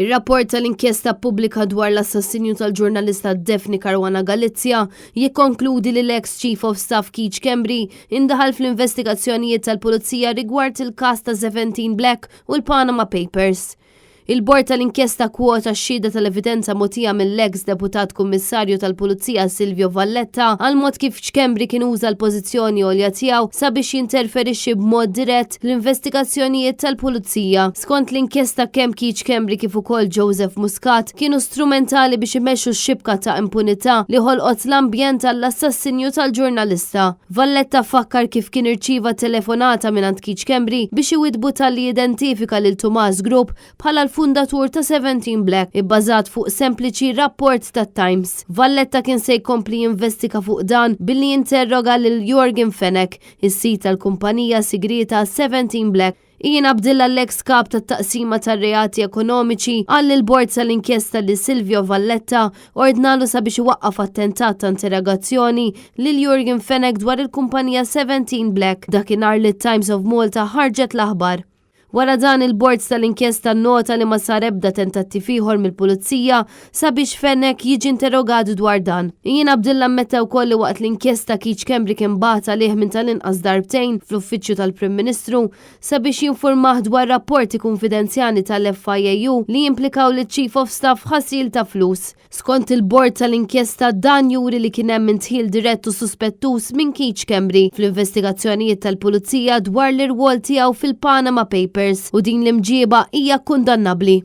Ir-rapport tal-inkjesta pubblika dwar l-assassinju tal-ġurnalista Daphne Caruana Galizia jikkonkludi li l-ex Chief of Staff Keith Schembri indaħal fl-investigazzjonijiet tal-Pulizija rigward il-każ ta' 17 Black u l-Panama Papers. Il-Bord tal-Inkjesta kkwota x-xhieda tal-evidenza mogħtija mill-eks Deputat Kummissarju tal-Pulizija Silvio Valletta għal mod kif Schembri kien uża l-pożizzjoni għolja tiegħu sabiex jinterferixxi b'mod dirett fl-investigazzjonijiet tal-Pulizija. Skont l-inkjesta kemm Keith Schembri kif ukoll Joseph Muscat kienu strumentali biex imexxu x-xibka ta' impunità li ħolqot l-ambjent għall-assassinju tal-ġurnalista. Valletta fakkar kif kien irċieva telefonata mingħand Keith Schembri biex iwiddbu talli jidentifika lil Tumas Group bħala l-fundatur ta' 17 Black, ibbażat fuq sempliċi rapport tat-Times. Valletta kien se jkompli jinvestiga fuq dan billi jinterroga lil Yorgen Fenech, is-sid tal-kumpanija sigrieta 17 Black. Ian Abdilla l-eks kap tat-Taqsima tar-Reati Ekonomiċi qal lill-Bord tal-Inkjesta li Silvio Valletta ordnalu sabiex iwaqqaf attentat ta' interrogazzjoni lil Yorgen Fenech dwar il-kumpanija 17 Black dakinhar li t-Times of Malta ħarġet l-aħbar. Wara dan il-Bord tal-Inkjesta nnota li ma sar ebda tentattiv ieħor mill-Pulizija sabiex Fenech jiġi interrogat dwar dan. Ian Abdilla ammetta wkoll li waqt l-inkjesta Keith Schembri kien bagħat għalih minn tal-inqas darbtejn fl-Uffiċċju tal-Prim Ministru sabiex jinfurmah dwar rapporti kunfidenzjali tal-FIAU li jimplikaw liċ-Chief of Staff f'ħasil ta' flus. Skont il-Bord tal-Inkjesta dan juri li kien hemm indħil dirett u suspettuż minn Keith Schembri fl-investigazzjonijiet tal-Pulizija dwar l-irwol tiegħu fil-Panama Papers u din l-imġieba hija kundannabbli.